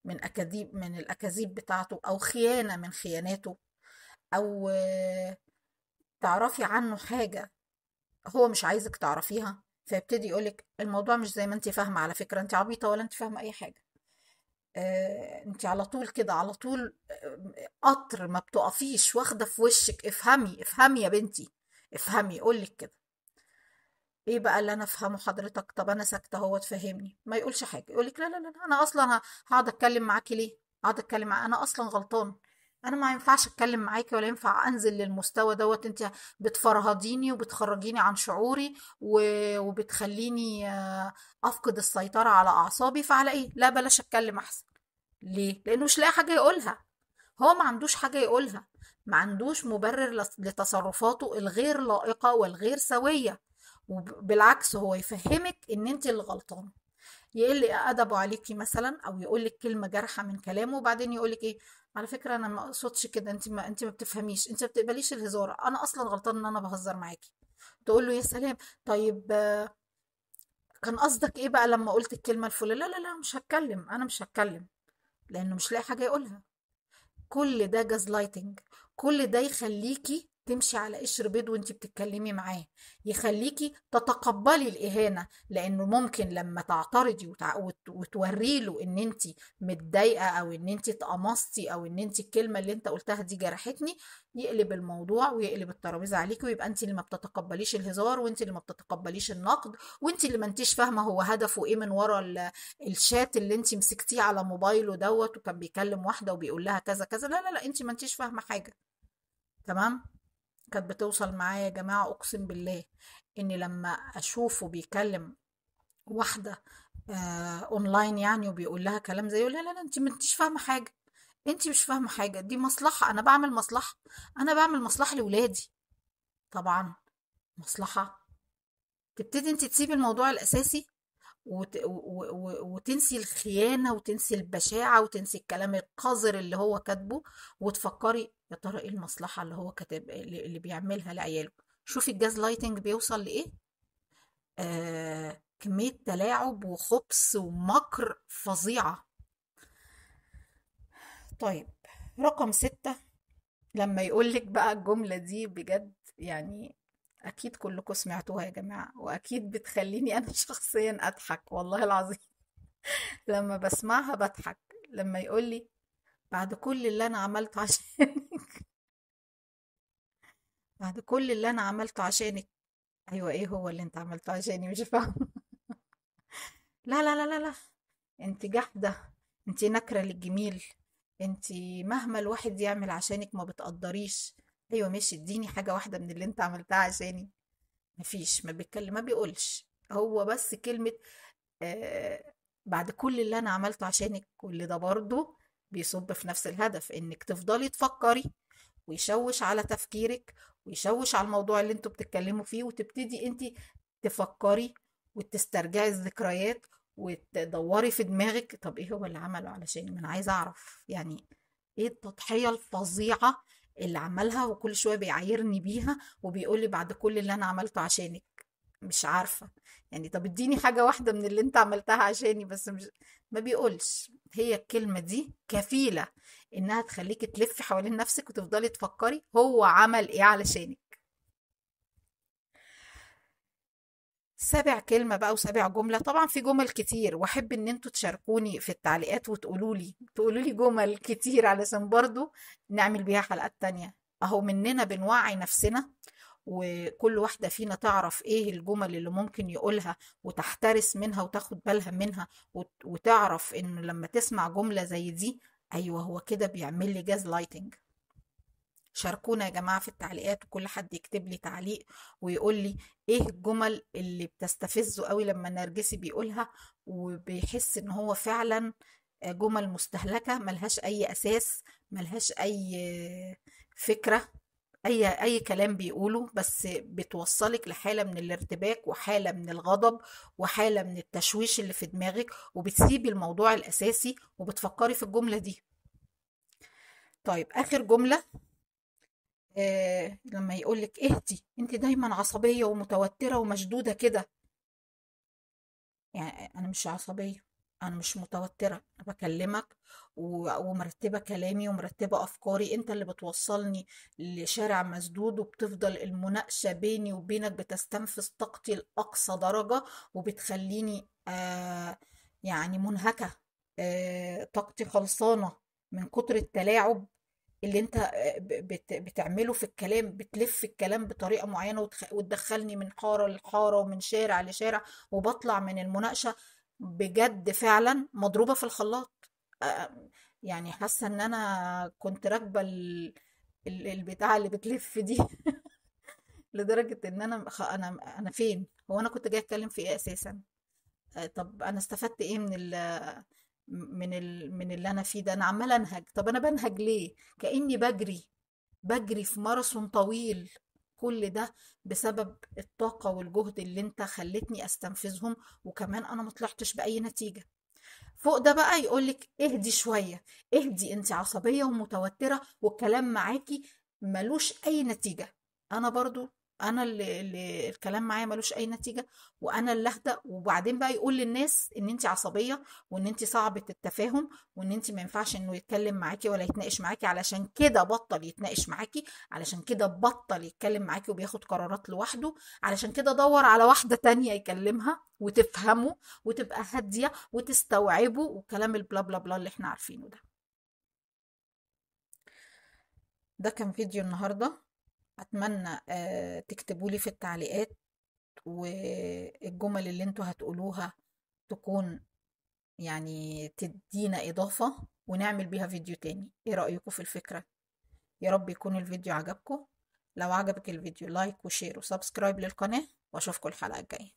من اكاذيب، من الاكاذيب بتاعته، او خيانة من خياناته، او تعرفي عنه حاجة هو مش عايزك تعرفيها، فيبتدي يقولك الموضوع مش زي ما انت فاهمة، على فكرة انت عبيطة ولا انت فاهمة اي حاجة، انت على طول كده، على طول، قطر ما بتقفيش، واخدة في وشك، افهمي افهمي يا بنتي افهمي، يقولك كده. ايه بقى اللي انا افهمه حضرتك؟ طب انا ساكتة اهو تفهمني. ما يقولش حاجة، يقولك لا لا لا انا اصلا هقعد اتكلم معاكي ليه؟ هقعد اتكلم معاكي، انا اصلا غلطان، انا ما ينفعش اتكلم معاكي ولا ينفع انزل للمستوى دوت، انت بتفرهديني وبتخرجيني عن شعوري وبتخليني افقد السيطرة على اعصابي، فعلى ايه؟ لا بلاش اتكلم احسن. ليه؟ لانه مش لاقي حاجة يقولها، هو ما عندوش حاجة يقولها، ما عندوش مبرر لتصرفاته الغير لائقة والغير سوية، وبالعكس هو يفهمك ان انت اللي غلطانة، يقل ادبه عليكي مثلا، او يقولك كلمة جارحة من كلامه، وبعدين يقولك ايه، على فكرة انا ما اقصدش كده، انت ما بتفهميش، انت ما بتقبليش الهزار، انا اصلا غلطان ان انا بهزر معاكي. تقول له يا سلام، طيب كان قصدك ايه بقى لما قلت الكلمة الفلانية؟ لا لا لا مش هتكلم، انا مش هتكلم، لانه مش لاقي حاجة يقولها. كل ده gaslighting، كل ده يخليكي تمشي على قشر بيض وانتي بتتكلمي معاه، يخليكي تتقبلي الإهانة، لأنه ممكن لما تعترضي وتوري له ان انتي متضايقة او ان انتي اتقمصتي او ان انتي الكلمة اللي انت قلتها دي جرحتني، يقلب الموضوع ويقلب الترابيزة عليكي، ويبقى انتي اللي ما بتتقبليش الهزار، وانتي اللي ما بتتقبليش النقد، وانتي اللي ما انتيش فاهمة هو هدفه ايه من ورا الشات اللي انتي مسكتيه على موبايله دوت، وكان بيكلم واحدة وبيقول لها كذا كذا. لا لا لا انتي ما انتيش فاهمة حاجة. تمام؟ كانت بتوصل معايا يا جماعة، أقسم بالله إني لما أشوفه بيكلم واحدة أونلاين يعني وبيقول لها كلام زي، لا لا لا أنت ما انتيش فاهمة حاجة، أنت مش فاهمة حاجة، دي مصلحة، أنا بعمل مصلحة، أنا بعمل مصلحة لولادي. طبعا مصلحة. تبتدي أنت تسيبي الموضوع الأساسي وتنسي الخيانة وتنسي البشاعة وتنسي الكلام القذر اللي هو كاتبه، وتفكري يا ترى ايه المصلحة اللي هو كاتب اللي بيعملها لعياله. شوفي ال gaslighting بيوصل لإيه، كمية تلاعب وخبث ومكر فظيعة. طيب رقم 6، لما يقولك بقى الجملة دي بجد، يعني أكيد كلكم سمعتوها يا جماعة، وأكيد بتخليني أنا شخصيا أضحك والله العظيم لما بسمعها بضحك، لما يقولي بعد كل اللي أنا عملته عشانك، بعد كل اللي أنا عملته عشانك. أيوة إيه هو اللي أنت عملته عشاني؟ مش فاهمة. لا لا لا لا لا، أنت جحدة، أنت نكرة للجميل، أنت مهما الواحد يعمل عشانك ما بتقدريش. ايوه ماشي، اديني حاجة واحدة من اللي انت عملتها عشاني. مفيش، ما بيتكلم، ما بيقولش، هو بس كلمة بعد كل اللي انا عملته عشانك. كل ده برضو بيصب في نفس الهدف، انك تفضلي تفكري ويشوش على تفكيرك ويشوش على الموضوع اللي انتوا بتتكلموا فيه، وتبتدي انت تفكري وتسترجعي الذكريات وتدوري في دماغك، طب ايه هو اللي عمله علشاني؟ ما انا عايزه اعرف يعني ايه التضحية الفظيعة اللي عملها، وكل شوية بيعايرني بيها وبيقول لي بعد كل اللي انا عملته عشانك. مش عارفه يعني، طب اديني حاجة واحدة من اللي انت عملتها عشاني، بس مش، ما بيقولش. هي الكلمة دي كفيله انها تخليكي تلفي حوالين نفسك وتفضلي تفكري هو عمل ايه علشانك. 7 كلمة بقى و7 جملة، طبعا في جمل كتير، واحب ان انتوا تشاركوني في التعليقات وتقولوا لي جمل كتير علشان برضو نعمل بيها حلقات تانية. اهو مننا بنوعي نفسنا، وكل واحدة فينا تعرف ايه الجمل اللي ممكن يقولها وتحترس منها وتاخد بالها منها، وتعرف انه لما تسمع جملة زي دي ايوه هو كده بيعمل لي gaslighting. شاركونا يا جماعة في التعليقات، وكل حد يكتب لي تعليق ويقول لي ايه الجمل اللي بتستفزه قوي لما النرجسي بيقولها وبيحس ان هو فعلا جمل مستهلكة ملهاش اي اساس، ملهاش اي فكرة، اي كلام بيقوله، بس بتوصلك لحالة من الارتباك وحالة من الغضب وحالة من التشويش اللي في دماغك، وبتسيبي الموضوع الاساسي وبتفكري في الجملة دي. طيب اخر جملة، لما يقولك اهدي، انت دايما عصبية ومتوترة ومشدودة كده. يعني انا مش عصبية، انا مش متوترة، انا بكلمك ومرتبة كلامي ومرتبة افكاري، انت اللي بتوصلني لشارع مسدود، وبتفضل المناقشة بيني وبينك بتستنفذ طاقتي لأقصى درجة، وبتخليني يعني منهكة، طاقتي خلصانة من كتر التلاعب اللي انت بتعمله في الكلام، بتلف الكلام بطريقة معينة وتدخلني من حارة لحارة ومن شارع لشارع، وبطلع من المناقشة بجد فعلا مضروبة في الخلاط. يعني حاسة ان انا كنت راكبة البتاعة اللي بتلف دي لدرجة ان انا انا فين؟ هو انا كنت جاية اتكلم في ايه اساسا؟ طب انا استفدت ايه من اللي انا فيه ده؟ انا عمالة انهج. طب انا بنهج ليه؟ كأني بجري في ماراثون طويل. كل ده بسبب الطاقة والجهد اللي انت خلتني استنفذهم، وكمان انا ما طلعتش بأي نتيجة. فوق ده بقى يقولك اهدي شوية، اهدي، انت عصبية ومتوترة والكلام معاكي ملوش اي نتيجة. انا برضو انا اللي الكلام معايا ملوش اي نتيجة، وانا اللي اهدى. وبعدين بقى يقول للناس ان انت عصبية وان انت صعبة التفاهم وان انت ما ينفعش انه يتكلم معاكي ولا يتناقش معاكي، علشان كده بطل يتناقش معاكي، علشان كده بطل يتكلم معاكي وبياخد قرارات لوحده، علشان كده دور على واحدة تانية يكلمها وتفهمه وتبقى هادية وتستوعبه، والكلام البلا بلا بلا اللي احنا عارفينه ده. ده كان فيديو النهاردة. أتمنى تكتبوا لي في التعليقات، والجمل اللي انتوا هتقولوها تكون يعني تدينا إضافة ونعمل بيها فيديو تاني. ايه رأيكم في الفكرة؟ يا رب يكون الفيديو عجبكم. لو عجبك الفيديو like و share و subscribe للقناة، واشوفكم الحلقة الجاية.